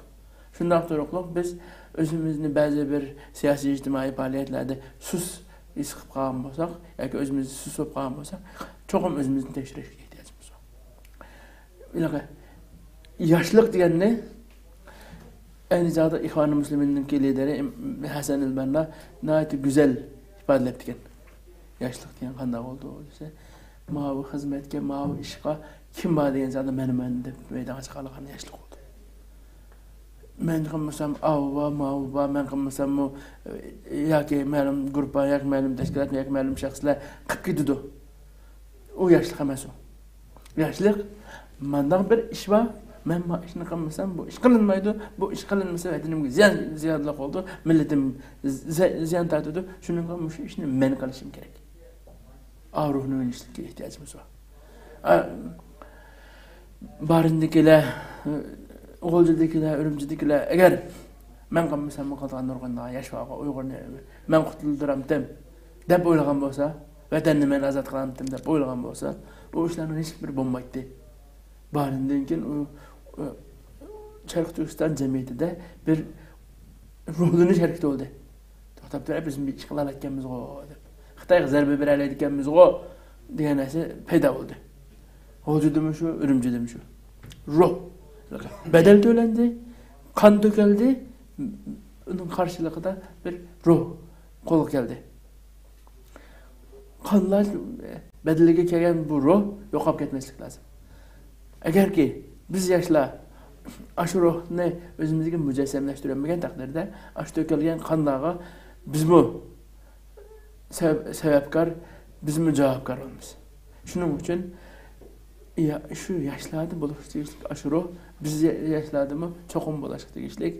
شۇنداق تۇرۇقلۇق بىز ئۆزىمىزنى بەزى بىر سىياسىي، ئىجتىمائىي پائالىيەتلەردە سۇس ھېس قىلىپ قالغان بولساق ياكى ئۆزىمىز سۇس بولۇپ قالغان بولساق، چوقۇم ئۆزىمىزنى تەكشۈرۈشكە ئېھتىياجىمىز بار. ھېلىقى ياشلىق دېگەننى ئەينى چاغدا ئىخۋانى مۇسلىمىننىڭكى لىدېرى ھەسەن ئەلبەننا ناھايىتى گۈزەل ئىپادىلەپتىكەن. ياشلىق دېگەن قانداق بولىدۇ دېسە، ماۋۇ خىزمەتكە، ماۋۇ ئىشقا كىم بار دېگەن چاغدا مەن، مەن دەپ مەيدانغا چىقالىغان ياشلىق بولىدۇ. مەن قىلمىسام ئاۋۇ بار، ماۋۇ بار، مەن قىلمىساممۇ، ئە، ياكى مەلۇم گۇرۇپپا، ياكى مەلۇم تەشكىلات، ياكى مەلۇم شەخسلەر قىلىپ كېتىدۇ. ئۇ ياشلىق ئەمەس ئۇ. ياشلىق مانداق بىر ئىش بار، مەن ما ئىشنى قىلمىسام بۇ ئىش قىلىنمايدۇ، بۇ ئىش قىلىنمىسا ۋەتىنىمگە زىيان، زىيانلىق بولىدۇ، مىللىتىم زە-، زىيان تارتىدۇ، شۇنىڭغا مۇشۇ ئىشنى مەن قىلىشىم كېرەك. ئاۋۇ روھنى ئوينىشىشقا ئېھتىياجىمىز بار. ئا، بارىندىكىلەر، غۇلجىدىكىلەر، ئۈرۈمچىدىكىلەر، ئەگەر مەن قىلمىساممۇ قالغان نۇرغۇن ياش بارغۇ، ئۇيغۇرنى مەن قۇتۇلدۇرامتىم دەپ ئويلىغان بولسا، ۋەتەننى مەن ئازاد قىلامتىم دەپ ئويلىغان بولسا، ئۇ ئىشلارنىڭ ھېچبىرى بولمايتتى. بارىندىن كېيىن ئۇ، ئۇ شەرقىي تۈركىستان جەمئىيىتىدە بىر روھلىنىش ھەرىكىتى بولدى. توختاپ تۇرۇپ، بىز بىر ئىش قىلالايدىكەنمىزغۇ دەپ. خىتايغا زەربە بېرەلەيدىكەنمىزغۇ دېگەن نەرسە پەيدا بولدى. غۇلجىدىمۇ شۇ، ئۈرۈمچىدىمۇ شۇ. روھ. بەدەل تۆلەندى، قان تۆكۈلدى، ئۇنىڭ قارشىلىقىدا بىر روھ قولغا كەلدى. قانلار بەدىلىگە كەلگەن بۇ روھ يوقاپ كەتمەسلىك لازىم. ئەگەركى بىز ياشلار ئاشۇ روھنى ئۆزىمىزگە مۇجەسسەملەشتۈرەلمىگەن تەقدىردە، ئاشۇ تۆكۈلگەن قانلارغا بىزمۇ سەۋەب-، سەۋەبكار، بىزمۇ جاۋابكار بولىمىز. شۇنىڭ ئۈچۈن يا-، شۇ ياشلاردا بولۇشقا تېگىشلىك ئاشۇ روھ بىز يا-، ياشلاردىمۇ چوقۇم بولۇشقا تېگىشلىك.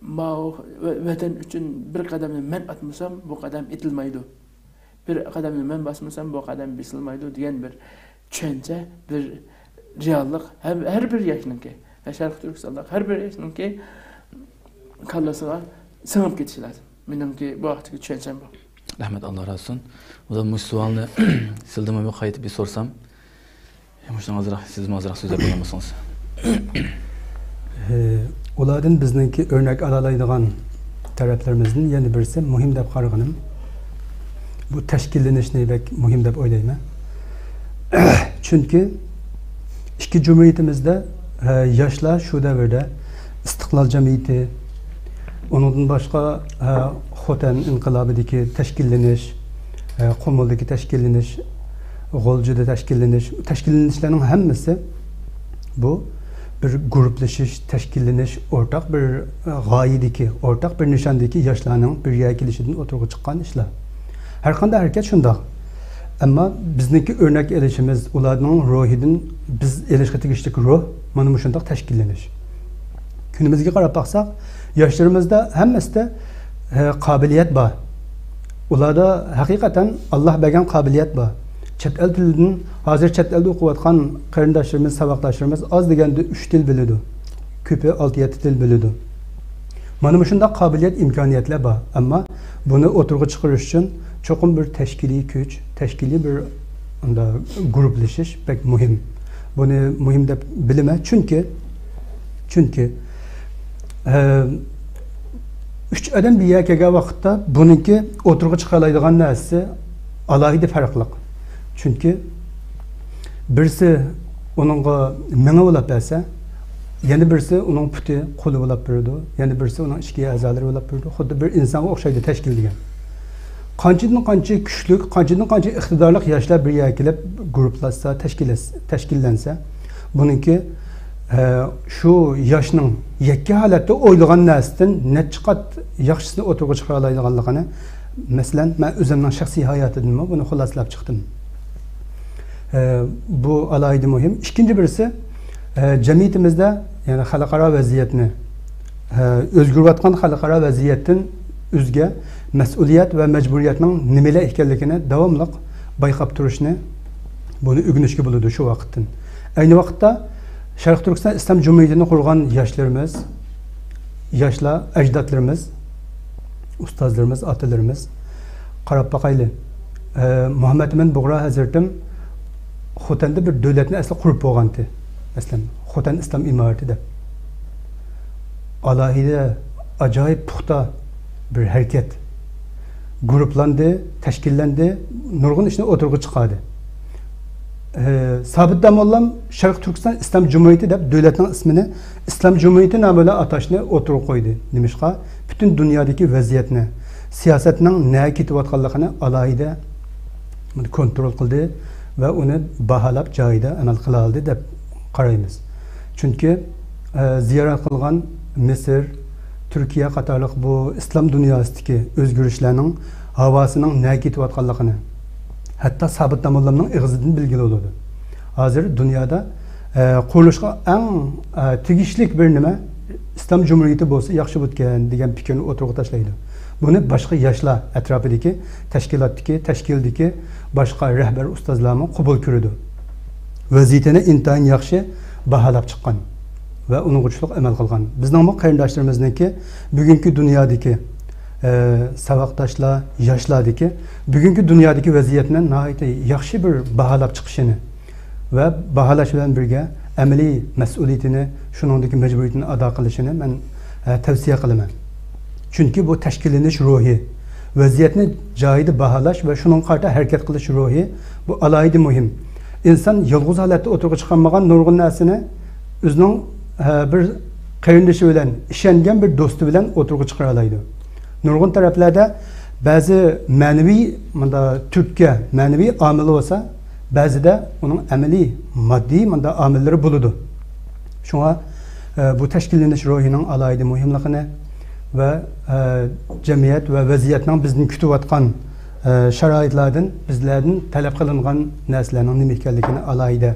ماۋۇ ۋە-، ۋەتەن ئۈچۈن بىر قەدەمنى مەن ئاتمىسام، بۇ قەدەم ئېتىلمايدۇ. بىر قەدەمنى مەن باسمىسام، بۇ قەدەم بېسىلمايدۇ دېگەن بىر چۈشەنچە، بىر رېئاللىق ھەر، ھەر بىر ياشنىڭكى، شەرقىي تۈركىستاندا ھەر بىر ياشنىڭكى كاللىسىغا سىڭىپ كېتىشى لازىم. مېنىڭكى بۇ ھەقتىكى چۈشەنچەم بۇ. رەھمەت، ئاللا رازى بولسۇن. ئۇدا مۇشۇ سوئالنى سىلدىنمۇ بىر قايتا بىر سورىسام، مۇشۇنىڭ ئازراق، سىزمۇ ئازراق سۆزلەپ قويغان بولسىڭىز. ئۇلاردىن بىزنىڭكى ئۆرنەك ئالالايدىغان تەرەپلىرىمىزدىن يەنە بىرسى مۇھىم دەپ قارىغىنىم، بۇ تەشكىللىنىشنى بەك مۇھىم دەپ ئويلايمەن. چۈنكى ئىككى جۇمھۇرىيىتىمىزدە، ھە، ياشلار شۇ دەۋردە ئىستىقلال جەمئىيىتى، ئۇنىڭدىن باشقا، ھە، خوتەن ئىنقىلابىدىكى تەشكىللىنىش، ھە، قۇمۇلدىكى تەشكىللىنىش، غۇلجىدا تەشكىللىنىش، تەشكىللىنىشلەرنىڭ ھەممىسى بۇ بىر گۇرۇپپىلىشىش، تەشكىللىنىش، ئورتاق بىر، ھە، غايىدىكى، ئورتاق بىر نىشاندىكى ياشلارنىڭ بىر يەرگە كېلىشىدىن ئوتتۇرىغا چىققان ئىشلار. ھەرقانداق ھەرىكەت شۇنداق. ئەمما بىزنىڭكى ئۆرنەك ئېلىشىمىز، ئۇلارنىڭ روھىدىن بىز ئېلىشقا تېگىشلىك روھ مانا مۇشۇنداق تەشكىللىنىش. كۈنىمىزگە قاراپ باقساق، ياشلىرىمىزدا ھەممىسىدە، ھە، قابىلىيەت بار. ئۇلاردا ھەقىقەتەن ئاللا بەرگەن قابىلىيەت بار. چەت ئەل تىلىدىن، ھازىر چەت ئەلدە ئوقۇۋاتقان قېرىنداشلىرىمىز، ساۋاقداشلىرىمىز ئاز دېگەندە ئۈچ تىل بىلىدۇ. كۆپى ئالتە يەتتە تىل بىلىدۇ. مانا مۇشۇنداق قابىلىيەت، ئىمكانىيەتلەر بار. ئەمما بۇنى ئوتتۇرىغا چىقىرىش ئۈچۈن چوقۇم بىر تەشكىلىي كۈچ، تەشكىلىي بىر ئۇنداق گۇرۇپپىلىشىش بەك مۇھىم. بۇنى مۇھىم دەپ بىلىمەن. چۈنكى، چۈنكى، ئە، ئۈچ ئادەم بىر يەرگە كەلگەن ۋاقىتتا بۇنىڭكى ئوتتۇرىغا چىقالايدىغان نەرسىسى ئالاھىدە پەرقلىق. چۈنكى بىرسى ئۇنىڭغا مېڭە بولاپ بەرسە، يەنە بىرسى ئۇنىڭ پۇتى، قولى بولاپ بېرىدۇ، يەنە بىرسى ئۇنىڭ ئىچكى ئەزالىرى بولاپ بېرىدۇ. خۇددى بىر ئىنسانغا ئوخشايدۇ تەشكىل دېگەن. قانچىدىن قانچە كۈچلۈك، قانچىدىن قانچە ئىقتىدارلىق ياشلار بىر يەرگە كېلىپ گۇرۇپپىلاشسا، تەشكىللەش-، تەشكىللەنسە، بۇنىڭكى، ئە، شۇ ياشنىڭ يەككە ھالەتتە ئويلىغان نەرسىدىن نەچچە قات ياخشىسىنى ئوتتۇرىغا چىقىرالايدىغانلىقىنى، مەسىلەن، مەن ئۆزۈمنىڭ شەخسىي ھاياتىدىنمۇ بۇنى خۇلاسىلەپ چىقتىم. ئە، بۇ ئالاھىدە مۇھىم. ئىككىنچى بىرسى، ئە، جەمئىيىتىمىزدە، يەنى خەلقئارا ۋەزىيەتنى، ئە، ئۆزگىرىۋاتقان خەلقئارا ۋەزىيەتتىن ئۆزگە مەسئۇلىيەت ۋە مەجبۇرىيەتنىڭ نېمىلەر ئىكەنلىكىنى داۋاملىق بايقاپ تۇرۇشنى، بۇنى ئۆگىنىشكە بولىدۇ شۇ ۋاقىتتىن. ئەينى ۋاقىتتا شەرقىي تۈركىستان ئىسلام جۇمھۇرىيىتىنى قۇرغان ياشلىرىمىز، ياشلار، ئەجدادلىرىمىز، ئۇستازلىرىمىز، ئاتىلىرىمىز، قاراپ باقايلى. ئە، مۇھەممەد ئەمىن بۇغرا ھەزرىتىم خوتەندە بىر دۆلەتنى ئەسلى قۇرۇپ بولغانتى. مەسىلەن، خوتەن ئىسلام ئىمارىتى دەپ. ئالاھىدە، ئاجايىپ پۇختا بىر ھەرىكەت. گۇرۇپپىلاندى، تەشكىللەندى، نۇرغۇن ئىشنى ئوتتۇرىغا چىقاردى. ئە، سابىت داموللام شەرقىي تۈركىستان ئىسلام جۇمھۇرىيىتى دەپ دۆلەتنىڭ ئىسمىنى ئىسلام جۇمھۇرىيىتى نامى بىلەن ئاتاشنى ئوتتۇرىغا قويدى. نېمىشقا؟ پۈتۈن دۇنيادىكى ۋەزىيەتنى، سىياسەتنىڭ نەگە كېتىۋاتقانلىقىنى ئالاھىدە كونترول قىلدى ۋە ئۇنى باھالاپ جايىدا ئەمەل قىلالىدى دەپ قارايمىز. چۈنكى، ئە، زىيارەت قىلغان مىسىر، تۈركىيە قاتارلىق بۇ ئىسلام دۇنياسىدىكى ئۆزگىرىشلەرنىڭ ھاۋاسىنىڭ نەگە كېتىۋاتقانلىقىنى ھەتتا سابىت داموللامنىڭ ئېغىزىدىن بىلگىلى بولىدۇ. ھازىر دۇنيادا، ئە، قۇرۇلۇشقا ئەڭ، ئە، تېگىشلىك بىر نېمە، ئىسلام جۇمھۇرىيىتى بولسا ياخشى بوپتىكەن دېگەن پىكىرنى ئوتتۇرىغا تاشلايدۇ. بۇنى باشقا ياشلار، ئەتراپىدىكى تەشكىلاتتىكى، تەشكىلدىكى باشقا رەھبەر ئۇستازلارمۇ قوبۇل كۆرىدۇ. ۋەزىيىتىنى ئىنتايىن ياخشى باھالاپ چىققان ۋە ئۇنىڭغا چۇشلۇق ئەمەل قىلغان. بىزنىڭمۇ قېرىنداشلىرىمىزنىڭكى بۈگۈنكى دۇنيادىكى، ئە، ساۋاقداشلار، ياشلاردىكى بۈگۈنكى دۇنيادىكى ۋەزىيەتنى ناھايىتى ياخشى بىر باھالاپ چىقىشىنى ۋە باھالاش بىلەن بىرگە ئەمەلىي مەسئۇلىيىتىنى، شۇنىڭدىكى مەجبۇرىيىتىنى ئادا قىلىشىنى مەن، ئە، تەۋسىيە قىلىمەن. چۈنكى بۇ تەشكىللىنىش روھى، ۋەزىيەتنى جايىدا باھالاش ۋە شۇنىڭغا قارىتا ھەرىكەت قىلىش روھى، بۇ ئالاھىدە مۇھىم. ئىنسان يالغۇز ھالەتتە ئوتتۇرىغا چىقارمىغان نۇرغۇن نەرسىنى ئۆزىنىڭ، ئە، بىر قېرىندىشى بىلەن، ئىشەنگەن بىر دوستى بىلەن ئوتتۇرىغا چىقىرالايدۇ. نۇرغۇن تەرەپلەردە بەزى مەنىۋى، مۇنداق تۈرتكە، مەنىۋى ئامىل بولسا، بەزىدە ئۇنىڭ ئەمەلىي، ماددىي مۇنداق ئامىللىرى بولىدۇ. شۇڭا، ئە، بۇ تەشكىللىنىش روھىنىڭ ئالاھىدە مۇھىملىقىنى ۋە، ئە، جەمئىيەت ۋە ۋەزىيەتنىڭ بىزدىن كۈتۈۋاتقان، ئە، شارائىتلاردىن، بىزلەردىن تەلەپ قىلىنغان نەرسىلەرنىڭ نېمە ئىكەنلىكىنى ئالاھىدە،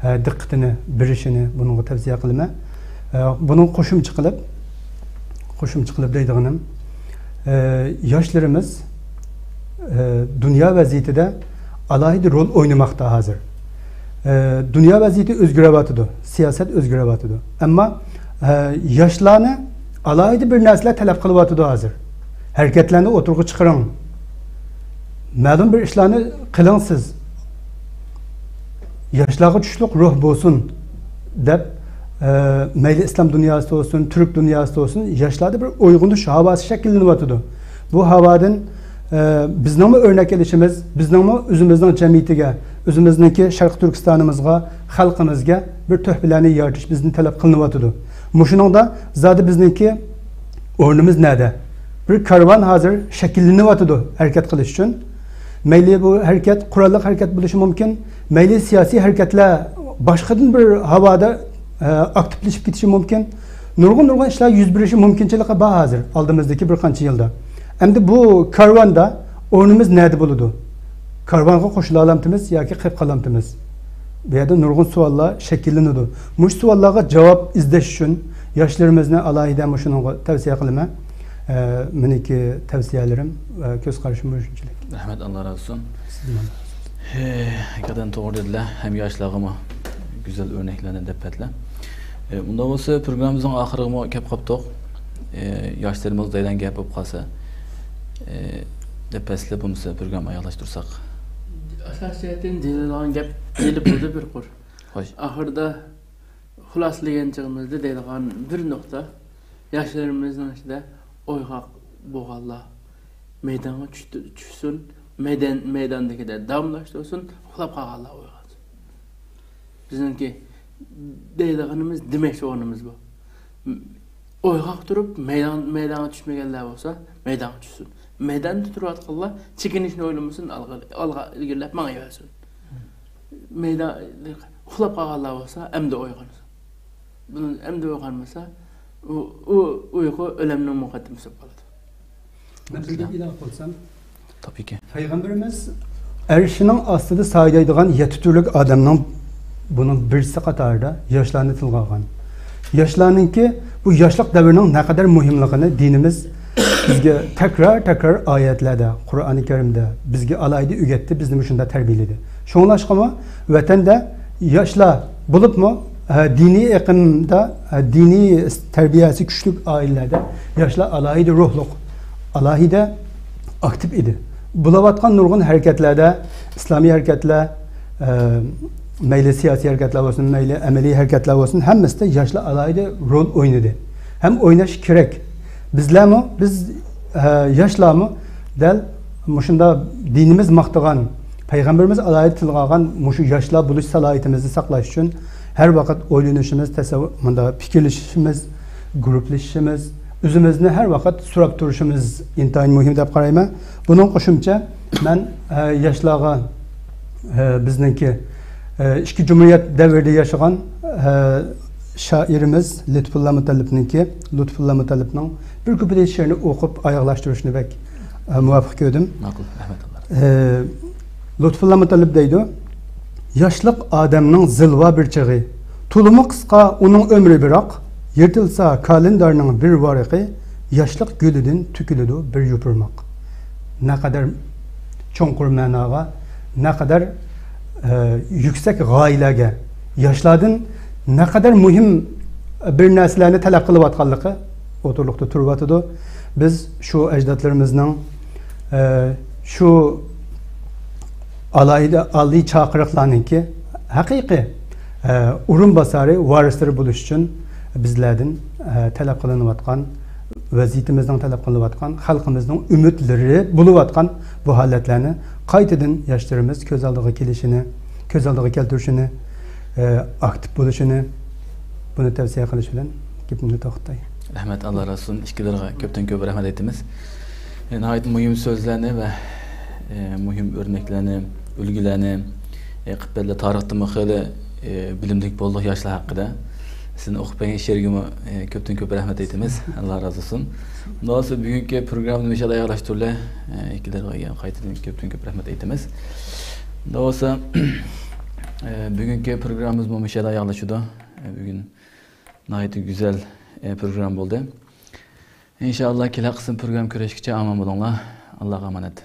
ئە، دىققىتىنى بېرىشىنى بۇنىڭغا تەۋسىيە قىلىمەن. ئە، بۇنىڭغا قوشۇمچە قىلىپ، قوشۇمچە قىلىپ دەيدىغىنىم، ئە، ياشلىرىمىز، ئە، دۇنيا ۋەزىيىتىدە ئالاھىدە رول ئوينىماقتا ھازىر. ئە، دۇنيا ۋەزىيىتى ئۆزگىرىۋاتىدۇ، سىياسەت ئۆزگىرىۋاتىدۇ. ئەمما، ئە، ياشلارنى ئالاھىدە بىر نەرسىلەر تەلەپ قىلىۋاتىدۇ ھازىر. ھەرىكەتلەرنى ئوتتۇرىغا چىقىرىڭ. مەلۇم بىر ئىشلارنى قىلىڭ سىز. ياشلارغا چۈشلۈك روھ بولسۇن دەپ، ئە، مەيلى ئىسلام دۇنياسىدا بولسۇن، تۈرك دۇنياسىدا بولسۇن، ياشلاردا بىر ئويغىنىش ھاۋاسى شەكىللىنىۋاتىدۇ. بۇ ھاۋادىن، ئە، بىزنىڭمۇ ئۆرنەك ئېلىشىمىز، بىزنىڭمۇ ئۆزىمىزنىڭ جەمئىيىتىگە، ئۆزىمىزنىڭكى شەرقىي تۈركىستانىمىزغا، خەلقىمىزگە بىر تۆھپىلەرنى يارىتىش بىزدىن تەلەپ قىلىنىۋاتىدۇ. مۇشۇنىڭدا زادى بىزنىڭكى ئورنىمىز نەدە؟ بىر كارۋان ھازىر شەكىللىنىۋاتىدۇ ھەرىكەت قىلىش ئۈچۈن. مەيلى بۇ ھەرىكەت قوراللىق ھەرىكەت بولۇشى مۇمكىن، مەيلى سىياسىي ھەرىكەتلەر باشقىدىن بىر ھاۋادا، ئە، ئاكتىپلىشىپ كېتىشى مۇمكىن. نۇرغۇن، نۇرغۇن ئىشلار يۈز بېرىشى مۇمكىنچىلىكى بار ھازىر، ئالدىمىزدىكى بىر قانچە يىلدا. ئەمدى بۇ كارۋاندا ئورنىمىز نەدە بولىدۇ؟ كارۋانغا قوشۇلالامتىمىز ياكى قېلىپ قالامتىمىز؟ بۇ يەردە نۇرغۇن سوئاللار شەكىللىنىدۇ. مۇشۇ سوئاللارغا جاۋاب ئىزدەش ئۈچۈن ياشلىرىمىزنى ئالاھىدە مۇشۇنىڭغا تەۋسىيە قىلىمەن. ئە، مېنىڭكى تەۋسىيەلىرىم ۋە كۆز قارىشىم مۇشۇنچىلىك. رەھمەت، ئاللا رازى بولسۇن. سىزدىن. ھە، ھەقىقەتەن توغرا دېدىلەر. ھەم ياشلارغىمۇ گۈزەل ئۆرنەكلەرنى دەپ بەردىلەر. ئە، ئۇنداق بولسا، پروگراممىمىزنىڭ ئاخىرىغىمۇ كەپ قاپتۇق. ئە، ياشلىرىمىز دەيدىغان گەپ بولۇپ قالسا، ئە، دەپ بەرسىلە بولمىسا، پروگرامما ئاياغلاشتۇرساق. ئاساسىي جەھەتتىن دېيىلىدىغان گەپ دېيىلىپ بولدى بىر قۇر. خوش. ئاخىرىدا خۇلاسىلىگەن چېغىمىزدا دەيدىغان بىر نۇقتا، ياشلىرىمىزنىڭ ئىچىدە ئويغاق بولغانلار مەيدانغا چۈشتى-، چۈشسۇن، مەيدان-، مەيداندىكىدە داۋاملاشتۇرسۇن، ئۇخلاپ قالغانلار ئويغانسۇن. بىزنىڭكى دەيدىغىنىمىز، دېمەكچى بولغىنىمىز بۇ. ئويغاق تۇرۇپ، مەيدان-، مەيدانغا چۈشمىگەنلەر بولسا، مەيدانغا چۈشسۇن. مەيداندا تۇرۇۋاتقانلار چېكىنىشنى ئويلىمىسۇن، ئالغا، ئالغا ئىلگىرىلەپ ماڭىۋەرسۇن. مەيدان، ئۇخلاپ قالغانلار بولسا، ئەمدى ئويغانسۇن. بۇنى ئەمدى ئويغانمىسا، ئۇ، ئۇ ئۇيقۇ ئۆلۈمنىڭ مۇقەددىمىسى بولۇپ قالىدۇ. مەن بىر گەپ ئىلغا قىلسام، تاپىكى. پەيغەمبىرىمىز ئەرشىنىڭ ئاستىدا سايىدايدىغان يەتتە تۈرلۈك ئادەمنىڭ بۇنىڭ بىرسى قاتارىدا ياشلارنى تىلغا ئالغان. ياشلارنىڭكى بۇ ياشلىق دەۋرىنىڭ نەقەدەر مۇھىملىقىنى دىنىمىز بىزگە تەكرار-تەكرار ئايەتلەردە، قۇرئانى كەرىمدە بىزگە ئالاھىدە ئۆگەتتى، بىزنى مۇشۇنداق تەربىيەلىدى. شۇڭلاشقىمۇ ۋەتەندە ياشلار، بولۇپمۇ، ھە، دىنىي ئېقىمدا، ھە، دىنىي تەربىيەسى كۈچلۈك ئائىلىلەردە ياشلار ئالاھىدە روھلۇق، ئالاھىدە ئاكتىپ ئىدى. بولۇۋاتقان نۇرغۇن ھەرىكەتلەردە، ئىسلامىي ھەرىكەتلەر، ئە، مەيلى سىياسىي ھەرىكەتلەر بولسۇن، مەيلى ئەمەلىي ھەرىكەتلەر بولسۇن، ھەممىسىدە ياشلار ئالاھىدە رول ئوينىدى. ھەم ئويناش كېرەك. بىزلەرمۇ، بىز، ئە، ياشلارمۇ دەل مۇشۇنداق دىنىمىز ماختىغان، پەيغەمبىرىمىز ئالاھىدە تىلغا ئالغان مۇشۇ ياشلار بولۇش سالاھىيىتىمىزنى ساقلاش ئۈچۈن ھەر ۋاقىت ئويلىنىشىمىز، تەسەۋۋۇر، مۇنداق پىكىرلىشىشىمىز، گۇرۇپپىلىشىشىمىز، ئۆزىمىزنى ھەر ۋاقىت سوراپ تۇرۇشىمىز ئىنتايىن مۇھىم دەپ قارايمەن. بۇنىڭ قوشۇمچە مەن، ئە، ياشلارغا، ئە، بىزنىڭكى، ئە، ئىككى جۇمھۇرىيەت دەۋرىدە ياشىغان، ئە، شائىرىمىز لۇتپۇللا مۇتەللىپنىڭكى، لۇتپۇللا مۇتەللىپنىڭ بىر كۇپلېت شېئىرىنى ئوقۇپ ئاياغلاشتۇرۇشنى بەك، ئە، مۇۋاپىق كۆردۈم. ماقۇل، رەھمەت. ئە، لۇتپۇللا مۇتەللىپ دەيدۇ، ياشلىق ئادەمنىڭ زىلۋا بىر چېغى، تولىمۇ قىسقا ئۇنىڭ ئۆمرى بىراق، يىرتىلسا كالېندارنىڭ بىر ۋارىقى، ياشلىق گۈلىدىن تۆكۈلىدۇ بىر يوپۇرماق. نەقەدەر چوڭقۇر مەناغا، نەقەدەر، ئە، يۈكسەك غايىلەرگە، ياشلاردىن نەقەدەر مۇھىم بىر نەرسىلەرنى تەلەپ قىلىۋاتقانلىقى ئوتتۇرىلىقتا تۇرۇۋاتىدۇ. بىز شۇ ئەجدادلىرىمىزنىڭ، ئە، شۇ ئالاھىدە ئالىي چاقىرىقلارنىڭكى ھەقىقىي، ئە، ئورۇنباسارى، ۋارىسلىرى بولۇش ئۈچۈن بىزلەردىن، ئە، تەلەپ قىلىنىۋاتقان، ۋەزىيىتىمىزنىڭ تەلەپ قىلىنىۋاتقان، خەلقىمىزنىڭ ئۈمىدلىرى بولۇۋاتقان بۇ ھالەتلەرنى قايتىدىن ياشلىرىمىز كۆز ئالدىغا كېلىشىنى، كۆز ئالدىغا كەلتۈرۈشىنى، ئە، ئاكتىپ بولۇشىنى، بۇنى تەۋسىيە قىلىش بىلەن گېپىمنى توختىتاي. رەھمەت، ئاللا رازى بولسۇن. ئىككىلىرىگە كۆپتىن كۆپ رەھمەت ئېيتىمىز. ئە، ناھايىتى مۇھىم سۆزلەرنى ۋە، ئە، مۇھىم ئۆرنەكلەرنى، ئۈلگىلەرنى، ئە، قىلىپ بەردىلەر. تارىختىمۇ خېلى، ئە، بىلىملىك بولدۇق ياشلار ھەققىدە. سىزنى ئوقۇپ بەرگەن شېئىرگىمۇ، ئە، كۆپتىن كۆپ رەھمەت ئېيتىمىز. ئاللا رازى بولسۇن. ئۇنداق بولسا بۈگۈنكى پروگراممىنى مۇشۇ يەردە ئاياغلاشتۇرىلى. ئە، ئىككىلىرىگە يەنە قايتىدىن كۆپتىن كۆپ رەھمەت ئېيتىمىز. ئۇنداق بولسا، ئە، بۈگۈنكى پروگراممىمىزمۇ مۇشۇ يەردە ئاياغلىشىدۇ. ئە، بۈگۈن ناھايىتى گۈزەل، ئە، پروگرامما بولدى. ئىنشائاللا، كېلەر قىسىم پروگرامما كۆرۈشكىچە ئامان بولۇڭلار. ئاللاغا ئامانەت.